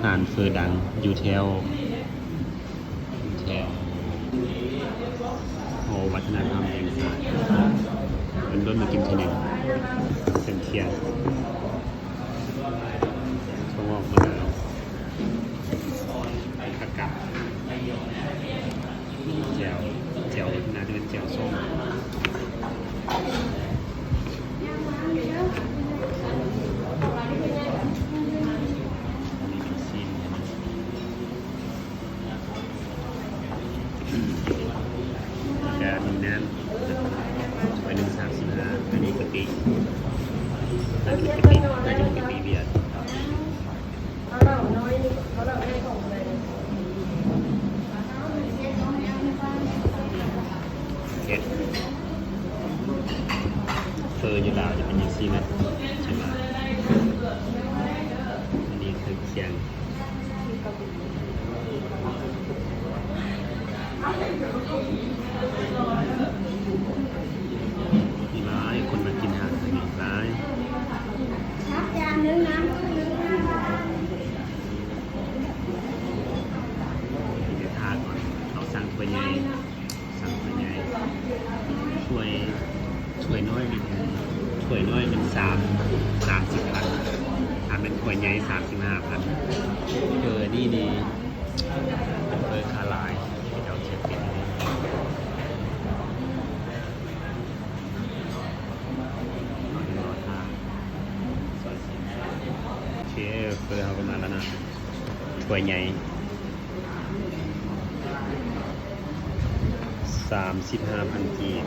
ຮ້ານເຝີດັງຢູ່ແຖວ ແຖວຫໍວັດທະນະທຳແຫ່ງຊາດ ດົນໆມາກິນເທື່ອໜຶ່ງ ເປັນເທື່ອ ຖົ່ວງອກ ມະນາວ ຜັກກາດ ແຈ່ວ ແຈ່ວ ໜ້າຈະເປັນແຈ່ວສົ້ມ ອັນນີ້ເປັນຊີ້ນ ແລ້ວກະມີນ້ຳ ຖ້ວຍໜຶ່ງສາມສິບຫ້າ ອັນນີ້ກະປິ ໜ້າຈະເປັນກະປິ ໜ້າຈະເປັນກະປິຫວຽດ. ເຮັດເຝີຢູ່ລາວຈະເປັນຈັ່ງຊີ້ແຫຼະ ໃຊ່ໄໝ? ອັນນີ້ຄືສຽງ ຫຼາຍຄົນມາກິນອາຫານທາງນີ້ຫຼາຍ. ເດີນທາງກ່ອນ ເຮົາສັ່ງຖ້ວຍໃຫຍ່ ສັ່ງຖ້ວຍໃຫຍ່ ຖ້ວຍ ຖ້ວຍນ້ອຍນີ້ ຖ້ວຍນ້ອຍມັນສາມ ສາມສິບພັນ ຖ້າແມ່ນຖ້ວຍໃຫຍ່ສາມສິບຫ້າພັນ. ເອີ ນີ້ນີ້ ເປັນເຝີຂາຫຼາຍ ເຂົາເຈົ້າເຮັດເປັນ ໂອເຄ ເຝີເຮົາກະມາແລ້ວເນາະ ຖ້ວຍໃຫຍ່ ສາມສິບຫ້າພັນກີບ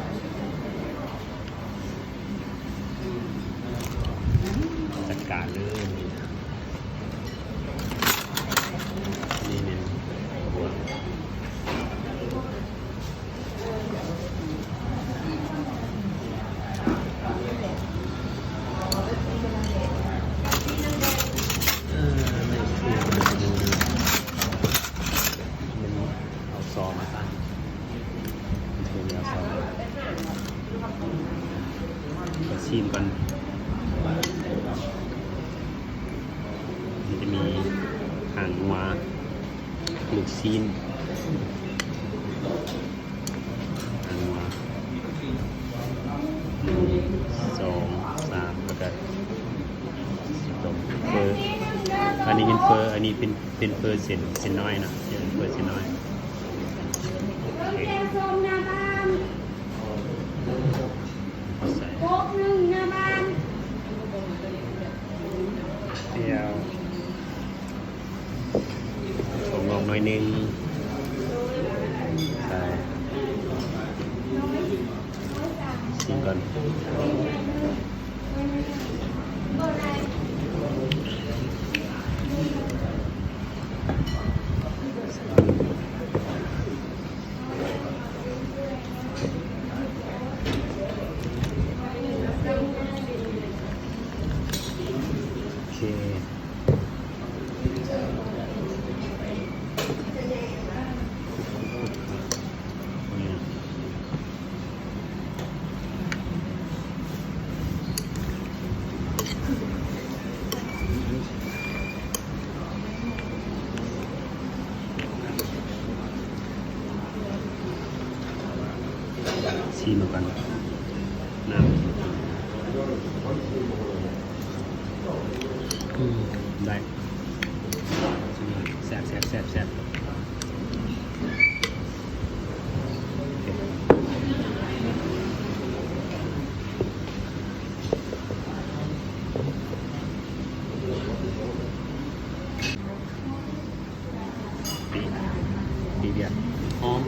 ຈັດການເລີຍ ນີ້ແມ່ນ ເອີ ມັນເອົາຊອມາຕັ້ງ ເອົາຊອມ ຂໍຊີມກ່ອນ ມັນຈະມີຫາງງົວ ລູກຊີ້ນ ອັນວ່າ ໜຶ່ງ ສອງ ສາມ ແລ້ວກະ ເຝີ ອັນນີ້ເປັນເຝີ ອັນນີ້ເປັນ ເປັນເຝີເສັ້ນ ເສັ້ນນ້ອຍເນາະ ເອີ້ນເຝີເສັ້ນນ້ອຍ ໂອເຄ ເອົາໃສ່ ໂຄກໜຶ່ງໜ້າບ້ານ ດຽວ ຖົ່ວງອກໜ້ອຍໜຶ່ງ ໃສ່ ຊີມກ່ອນ ໂອເຄ. ຊີມເບິ່ງກ່ອນ ນ້ຳ ອືມ ໄດ້ ແຊບ ແຊບ ແຊບ ແຊບ. ປີ ປີວຽດ ຫອມ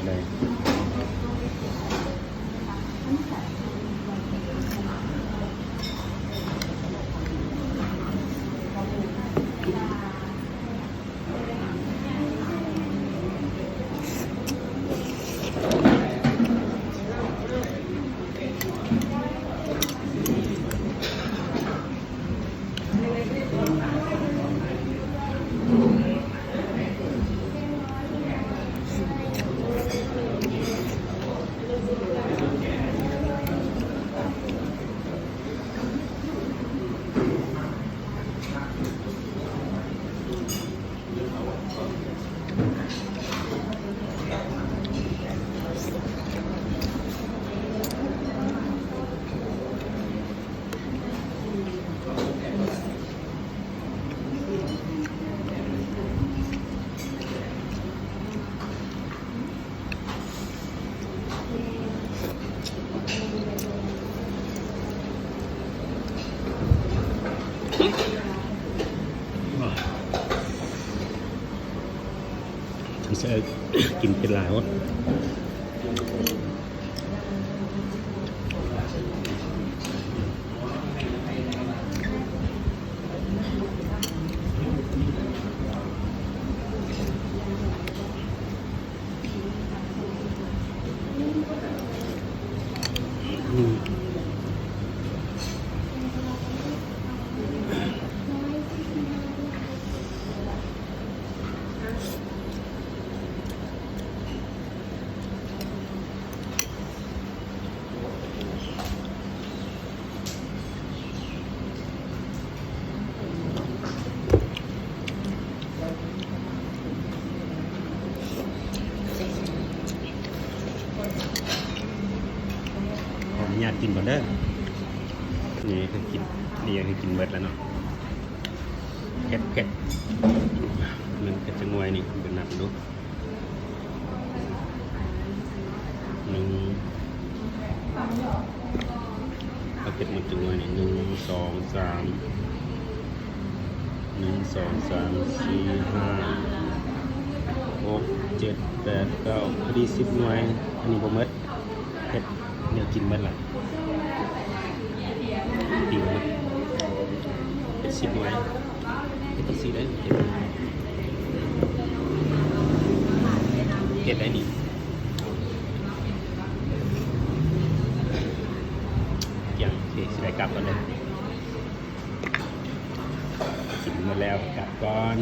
ໄດ້. ໂ ເອີ ກິນເຜັດຫຼາຍໂພດ. ຂໍອະນຸຍາດກິນກ່ອນເດີ. ນີ້ຄືກິນ ນີ້ຄືກິນເບິດແລ້ວເນາະ. ເຜັດໆ ມັນເຜັດຈັກໜ່ວຍນີ້ ໄປນັບດູ. ໜຶ່ງ ເອົາເຜັດໝົດຈັກໜ່ວຍນີ້ ໜຶ່ງ ສອງ ສາມ ໜຶ່ງ ສອງ ສາມ ສີ່ ຫ້າ ຫົກ ເຈັດ ແປດ ເກົ້າ ພໍດີສິບໜ່ວຍ. ອັນນີ້ບໍ່ໝົດ ເຜັດແນວກິນໝົດລະ ຕີໝົດ ເປັນສິບໜ່ວຍ. ເຮັດຈັ່ງຊີ້ໄດ້ ເຮັດໄດ້ນີ້ ກຽງ. ໂອເຄ ຊິໄດ້ກັບກ່ອນເດີ. ກິນໝົດແລ້ວ ກັບກ່ອນ.